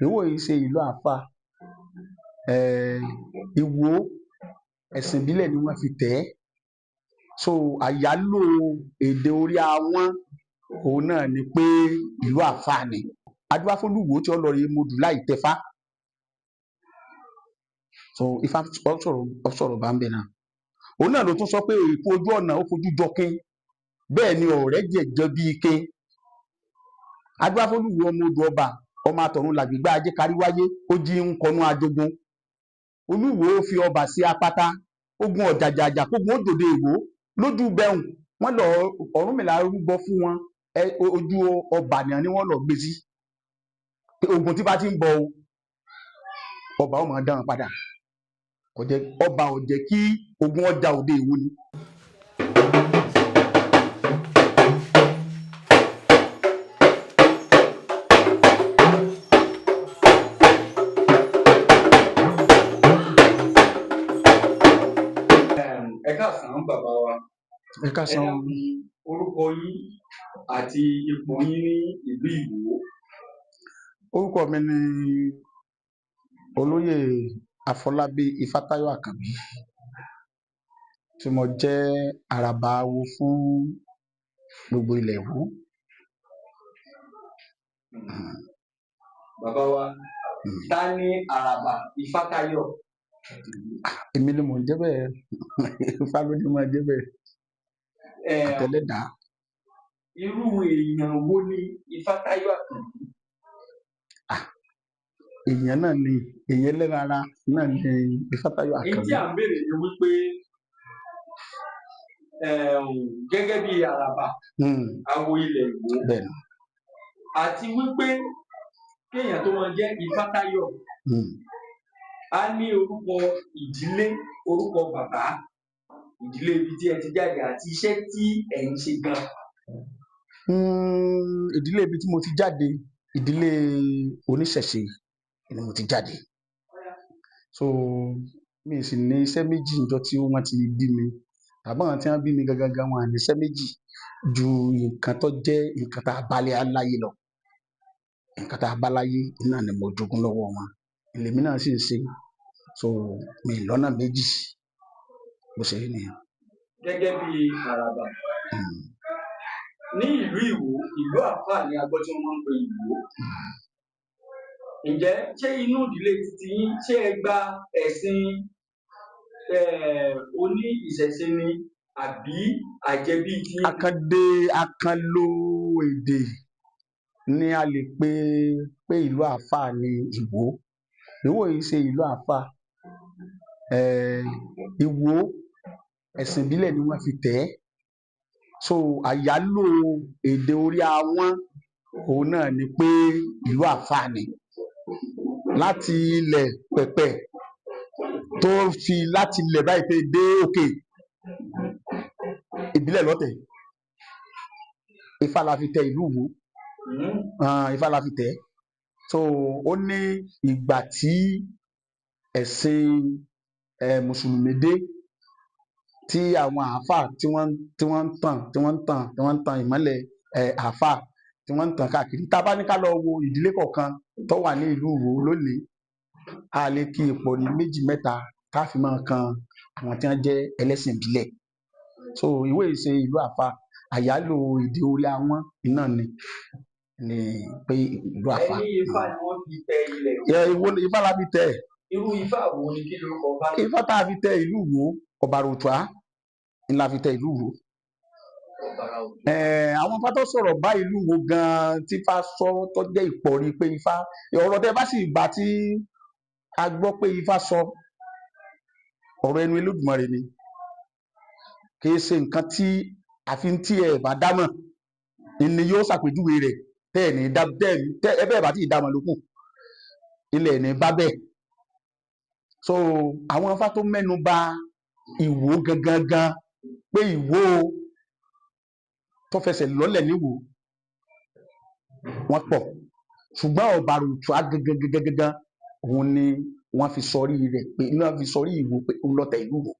Ìwó yìí ṣe ìlú àáfàá. Ìwó ẹ̀sìn ìbílẹ̀ ni wọ́n fi tẹ̀ ẹ́. So àyálò èdè orí ahọ́n òun náà ni pé ìlú àáfàá ni. Adífáfólúwòó tí ó lọ rí modù láì tẹfá. So Ifá sọ̀rọ̀ bá ń bẹ̀ náà. Òun náà ló tún sọ pé èkó ojú ọ̀nà ó fojú jọkin, bẹ́ẹ̀ ni ọ̀rẹ́ jẹ̀jẹ̀ bí ike. Adífáfólúwòó ọmọ odò ọba, ọmọ àtọ̀run làgbígbá ajé kárí wáyé, ó jí ń kọnú ajogun. Olúwo fi ọba sí apáta, ogun ọ̀jàjàjà kógun ó dòde Ìwó lójú bẹ́hùn, wọ́n lọ Ọ̀rúnmìlà rúbọ fún wọn, ojú ọba ni wọ́n lọ gbé sí. Ogun tí bá ti ń bọ̀ o, ọba ó máa dán padà. Kò jẹ́ ọba ò jẹ́ kí ogun ọjà òde Ìwó ni. Ẹ káàsán bàbá wa. Ẹ káàsán. Ẹ dákun, orúkọ yín àti ipò yín ní ìlú Ìwó. Orúkọ mi ni Olóyè Afọlábí Ifátáyọ̀ Àkànbí, tí mo jẹ́ àràbà awo fún gbogbo ilẹ̀ Ìwó. Bàbá wa, ta ni àràbà Ifátáyọ̀? Èmi ni mò ń jẹ́ bẹ́ẹ̀. Ifá ló ní máa jẹ́ bẹ́ẹ̀. Àtẹlẹ́dàá. Irú èèyàn wo ni Ifátáyọ̀ Àkànbí? Èèyàn náà ni, èèyàn ẹlẹ́ran ara náà ni Ifátáyọ̀ Èyí Àkànbí. tí à ń béèrè ni wípé gẹ́gẹ́ bí àràbà awo ilẹ̀ Ìwó, àti wípé kéèyàn tó máa jẹ́ Ifátáyọ̀, á ní orúkọ ìdílé, orúkọ bàbá, ìdílé ibi tí ẹ ti jáde àti iṣẹ́ tí ẹ̀ ń ṣe gan. Ìdílé ibi tí mo ti jáde, ìdílé oníṣẹ̀ṣe ni mo ti jáde. So mi sì ní iṣẹ́ méjì níjọ́ tí wọ́n ti bí mi. Àmọ́ àwọn tí wọ́n bí mi gangan wọn ní iṣẹ́ méjì ju nǹkan tó jẹ́ nǹkan tá a bá láyé lọ. Nǹkan tá a bá láyé náà ni mo jogún lọ́wọ́ wọn. Èmi náà sì ń ṣe. So mi lọ́nà méjì bó ṣe rí nìyẹn. Gẹ́gẹ́ bí àràbà ní ìlú Ìwó, ìlú àfáà ni a gbọ́ tí wọ́n máa ń pe Ìwó. Ǹjẹ́ ṣé inú ìdílé titi yín, ṣé ẹ gba ẹ̀sìn oní ìṣẹ̀ṣe ni àbí àjẹbí ti yín? Akande akanlo èdè ni a lè pè pé ìlú àfáà ni Ìwó. Ìwó yìí ṣe ìlú àfáà. Ìwó ẹ̀sìn ìbílẹ̀ ni wọ́n fi tẹ̀ ẹ́. So àyálò èdè orí ahọ́n òun náà ni pé ìlú àfáà ni. Láti ilẹ̀ pẹ̀pẹ̀ tó fi láti ilẹ̀ báyìí pé dé òkè ìbílẹ̀ lọ́tẹ̀. Ifá la fi tẹ ìlú Ìwó. Ifá la fi tẹ̀. So ó ní ìgbà tí ẹ̀sìn Mùsùlùmí dé, tí àwọn àáfàá tí wọ́n ń tàn ìmọ́lẹ̀ àáfàá tí wọ́n ń tàn káàkiri. Tá a bá ní ká lọ wo ìdílé kọ̀ọ̀kan tó wà ní ìlú Ìwó lónìí, a lè kí ipò ní méjì mẹ́ta ká fi máa kan àwọn tí wọ́n jẹ́ ẹlẹ́sìn ìbílẹ̀. So Ìwó yìí ṣe ìlú àáfàá, àyálò èdè orí ahọ́n náà ni pé ìlú àáfàá. Ẹni Ifá ni wọ́n fi tẹ ilẹ̀. Ìwó ni Ifá la fi tẹ̀. Irú Ifá wo ni, kí lorúkọ Ifá? Ifá tá a fi tẹ ìlú Ìwó, Ọ̀bàrà Òtúá ni la fi tẹ ìlú Ìwó. Ọ̀bàrà Òtúá. Àwọn Ifá tó sọ̀rọ̀ bá ìlú Ìwó gan-an tí Ifá sọ tó jẹ́ ìpọ̀rí pé Ifá ọ̀rọ̀ tẹ́ bá sì gbà tí a gbọ́ pé Ifá sọ ọ̀rọ̀ ẹnu Olódùmarè ni, kì í ṣe nǹkan tí àfi tí ẹ bá dámọ̀ ni yóò ṣàpèjúwe rẹ̀ tẹ́ ẹ̀ ní dá tẹ́ ẹ bẹ́ẹ̀ bá tí ì dámọ̀ lókù ilẹ̀ ní bá bẹ́ẹ̀. So àwọn Ifá tó mẹ́nu bà Ìwó gangan gan pé Ìwó tó fẹsẹ̀ lọ́lẹ̀ níwò wọ́n pọ̀, ṣùgbọ́n Ọ̀bàrà Òtúá gangan gangan òun ni wọ́n fi sọrí rẹ̀ pé wọ́n fi sọrí Ìwó pé òun ló tẹ ìlú Ìwó.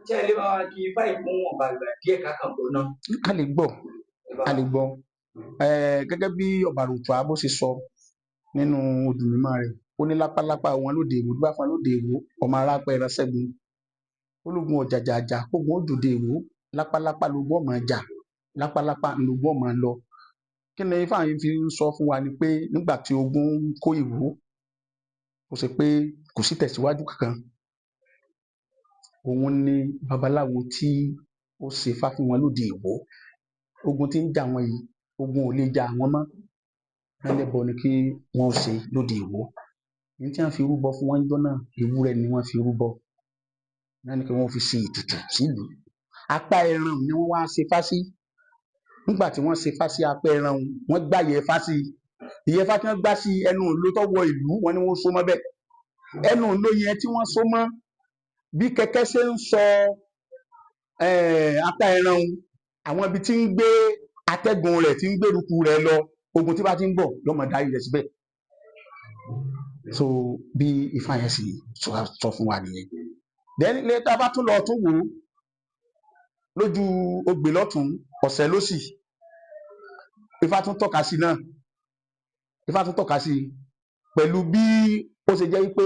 Ṣé ẹ lè bá wa kí Ifá ìkún ọ̀bà ìgbà díẹ̀ ká kàn gbọ́ náà? Ká lè gbọ́, ká lè gbọ́. Gẹ́gẹ́ bí Ọ̀bàrà Òtúá bó ṣe sọ, Nínú odù mímọ́ rẹ̀, ó ní lápálápá wọn lóde Ìwó, dúbá fún wọn lóde Ìwó, ọmọ arápẹ́ ẹran ṣẹ́gun. Ológun ọ̀jàjàjà kógun ó dòde Ìwó, lápálápá lógún ọmọ jà, lápálápá lógún ọmọ lọ. Kí ni Ifá yìí fi ń sọ fún wa ni pé nígbà tí ogun ń kó Ìwó, ó ṣe pé kò sí tẹ̀síwájú kankan. Òun ni babaláwo tí ó ṣe Ifá fún wọn lóde Ìwó. Ogun tí ń jà wọ́n yìí, ogun ò lè jà wọ́n mọ́. Ẹlẹ́bọ ni kí wọ́n ṣe lóde Ìwó. Ní tí wọ́n fi rúbọ fún wọn níjọ́ náà, ewúrẹ́ ni wọ́n fi rúbọ. Wọ́n ní kí wọ́n fi ṣe ètùtù sílùú. Apá ẹran ni wọ́n wá ṣe Ifá sí. Nígbà tí wọ́n ṣe Ifá sí apá ẹran, wọ́n gbá ìyẹ́ Ifá sí. Ìyẹ́ Ifá tí wọ́n gbá sí ẹnu òǹlo tó wọ ìlú, wọ́n ní wọ́n so mọ́ bẹ́ẹ̀. Ẹnu òǹlo yẹn tí wọ́n so mọ́, bí kẹ̀kẹ́ ṣe ń sọ apá ẹran, àwọn ibi tí ń gbé atẹ́gùn rẹ̀, tí ń gbérùkù rẹ̀ lọ, ogun tí bá ti ń bọ̀ yóò máa darí rẹ̀ síbẹ̀. So bí Ifá yẹn sì sọ fún wa nìyẹn. Then later bá tún lọ tún wò ó lójú ogbè lọ́tún, ọ̀sẹ̀ lósì, Ifá tún tọ́ka sí náà. Ifá tún tọ́ka sí pẹ̀lú bí ó ṣe jẹ́ pé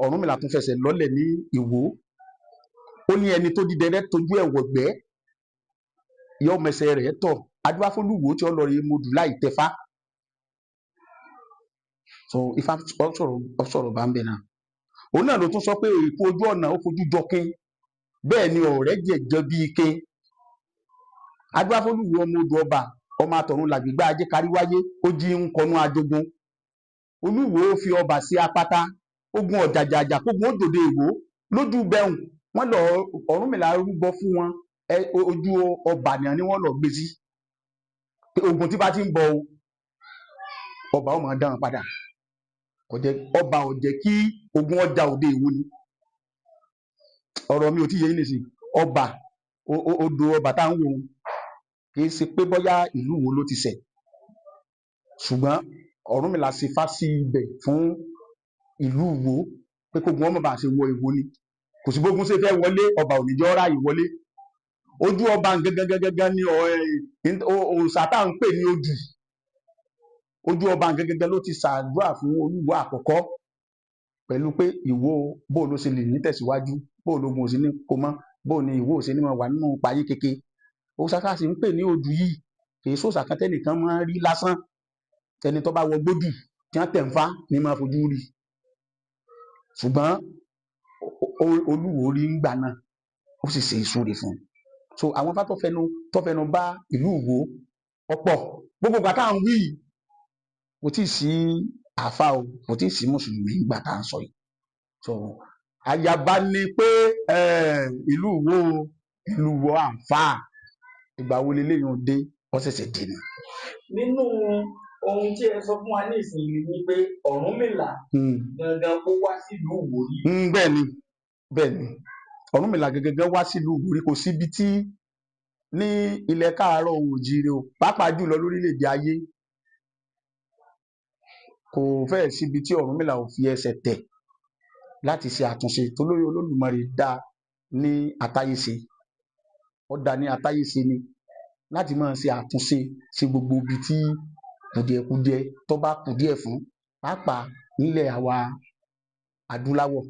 Ọ̀rúnmìlà tún fẹsẹ̀ lọ́lẹ̀ ní Ìwó. Ó ní ẹni tó dídẹrẹ́ tójú ẹ̀ wọ̀gbẹ́, yọ mẹsẹ̀ rẹ̀ tọ̀, adúbáfólúwò tí ó lọ rí modù láì tẹfá. So Ifá sọ̀rọ̀ bá ń bẹ̀ náà. Òun náà ló tún sọ pé èkó ojú ọ̀nà ó fojú jọkin, bẹ́ẹ̀ ni ọ̀rẹ́ jẹ̀jẹ̀ bí ike. Adúbáfólúwò ọmọ odò ọba, ọmọ àtọ̀run làgbígbá ajé kárí wáyé, ó jí ń kọnú ajogun. Olúwo fi ọba sí apáta, ogun ọ̀jàjàjà kógun ó dòde Ìwó lójú bẹ́hùn. Wọ́n lọ Ọ̀rúnmìlà rúbọ fún wọn, ojú ọba ni wọ́n lọ gbé sí. Ogun tí bá ti ń bọ̀ o, ọba ó máa dáhùn padà. Kò jẹ́ ọba ò jẹ́ kí ogun ọjà òde Ìwó ni. Ọ̀rọ̀ mi ò tí yé yín nísìnyí. Ọba odò ọba tá à ń wò ó, kì í ṣe pé bóyá ìlú wo ló ti ṣẹ̀. Ṣùgbọ́n Ọ̀rúnmìlà ṣe Ifá sí ibẹ̀ fún ìlú Ìwó pé kógun ọmọ bá ṣe wọ Ìwó ni. Kò sí bógun ṣe fẹ́ wọlé, ọba ò ní jọ́ ráàyè wọlé. Ojú ọba gangan ni òòṣà tá à ń pè ní odù. Ojú ọba gangan ló ti ṣàdúrà fún Olúwo àkọ́kọ́ pẹ̀lú pé Ìwó bó ló ṣe lè ní tẹ̀síwájú, bó lógun ò sí ní kó mọ́, bó ni Ìwó ò ṣe ní máa wà nínú payé keke. Òòṣà tá a sì ń pè ní odù yìí kì í sòòṣà kan tẹ́nìkan máa ń rí lásán. Ẹni tó bá wọ gbódù tí wọ́n tẹ̀ ń fá ní máa fojú rí. Ṣùgbọ́n Olúwo rí ń gbà náà, ó sì ṣe ìsúre fún un. So àwọn Ifá tó fẹnu bá ìlú Ìwó ọ̀pọ̀. Gbogbo ìgbà tá à ń wí kò tí ì sí àáfà o, kò tí ì sí mùsùlùmí ìgbà tá à ń sọ yìí. So àyàbá ni pé ìlú Ìwó ìlú Ìwó àǹfà ìgbà wo leléyìí ń dé, ó ṣẹ̀ṣẹ̀ dé ni. Nínú ohun tí ẹ sọ fún wa ní ìsinyìí ni pé Ọ̀rúnmìlà gangan ó wá sílùú Ìwó rí. Bẹ́ẹ̀ ni, bẹ́ẹ̀ ni. Ọ̀rúnmìlà gangan wá sílùú Ìwó rí. Kò síbi tí ní ilẹ̀ káàárọ̀ oòjíire o, pàápàá jùlọ lórílẹ̀‐èdè ayé, kò fẹ́ẹ̀ síbi tí Ọ̀rúnmìlà ò fi ẹsẹ̀ tẹ̀ láti ṣe àtúnṣe tó lórí Olódùmarè dá ní àtayéṣe. Ó dá ní àtayéṣe ni láti máa ṣe àtúnṣe sí gbogbo ibi tí kùdìẹ̀kudiẹ tó bá kù díẹ̀ fún, pàápàá nílẹ̀ àwa adúláwọ̀,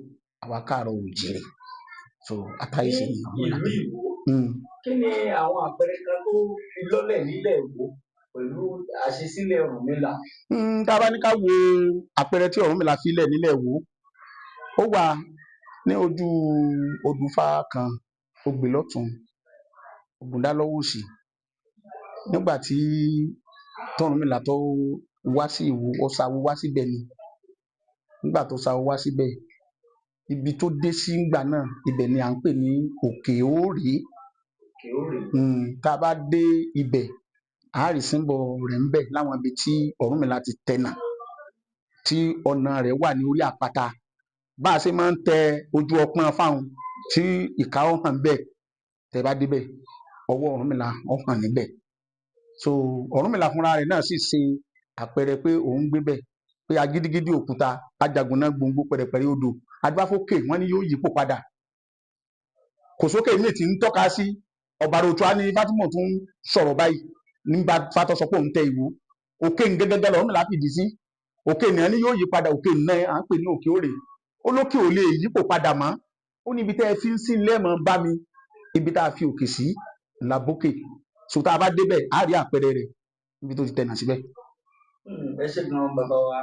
àwa káàárọ̀ oòjíire. So àtayéṣe ni Ọ̀rúnmìlà. Ìlú Ìwó. Kí ni àwọn àpẹẹrẹ kan tó fi lọ́lẹ̀ nílẹ̀ Ìwó pẹ̀lú àṣesílẹ̀ Ọ̀rúnmìlà? Tá a bá ní ká wo àpẹẹrẹ tí Ọ̀rúnmìlà filẹ̀ nílẹ̀ Ìwó, ó wà ní ojú odùfá kan, Ogbè lọ́tún, Ògúndá lọ́wọ́ òsì. Nígbà tí Ọ̀rúnmìlà tó wá sí Ìwó, ó ṣawo wá síbẹ̀ ni. Nígbà tó ṣawo wá síbẹ̀, ibi tó dé sí ńgbà náà, ibẹ̀ ni à ń pè ní Òkè Òrè. Tá a bá dé ibẹ̀, a rí símbọ̀ rẹ̀ ńbẹ̀ láwọn ibi tí Ọ̀rúnmìlà ti tẹnà, tí ọ̀nà rẹ̀ wà ní orí àpáta. Bá a ṣe máa ń tẹ ojú ọpọ́n fáwọn tí ìka ó hàn bẹ́ẹ̀, tẹ bá débẹ̀, ọwọ́ Ọ̀rúnmìlà ó hàn níbẹ̀. So Ọ̀rúnmìlà fúnra rẹ̀ náà sì ṣe àpẹẹrẹ pé òun gbé bẹ̀, pé agídígídí òkúta, ajagunná gbòǹgbò pẹ̀rẹ̀pẹ̀rẹ̀ odò, adúbáfókè wọ́n ní yóò yípo padà. Kò sókè míì tí ń tọ́ka sí. Ọ̀bàrà Òtúà ní Fátímọ̀ tún sọ̀rọ̀ báyìí nígbà Fátọ́ sọ pé òun tẹ Ìwó. Òkè gẹ́gẹ́gẹ́ lọ́rùn láfìdí sí. Òkè nìyẹn ni yóò yí padà. Òkè náà à ń pè ní òkè òrè. Ó lókè ò lè yípo padà mọ́. Ó ní ibi tẹ́ ẹ fi ń sí lẹ́ẹ̀mọ́ bá mi. Ibi tá a fi òkè sí ńlá bókè. So tá a bá débẹ̀, á rí àpẹẹrẹ rẹ̀ níbi tó ti tẹ̀nà síbẹ̀. Ẹ ṣé gan, bàbá wa.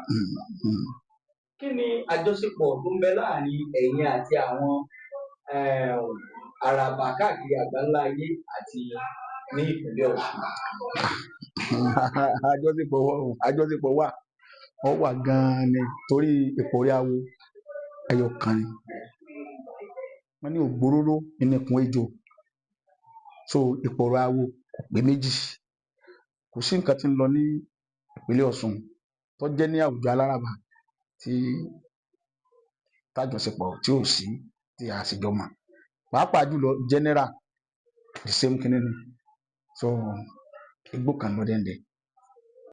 Kí ni àjọṣepọ̀ tó ń bẹ láàrin ẹ̀yin àti àwọn àràbà káàkiri àgbáńlá ayé àti ní ìpínlẹ̀ Ọ̀ṣun? Àjọṣepọ̀ wà, ó wà gan-an ni, torí ìpòrí awo ẹyọ kan ni. Wọ́n ní ògbóróró ìnìkùn ejò. So ìpòrí awo kò pé méjì. Kò sí nǹkan tí ń lọ ní ìpínlẹ̀ Ọ̀ṣun tó jẹ́ ní àwùjọ aláràbà tí tájọṣepọ̀ tí ò sí, tí a sì jọ mọ̀, pàápàá jùlọ general, the same kinní ni. So igbó kan ló dẹ́ndẹ̀.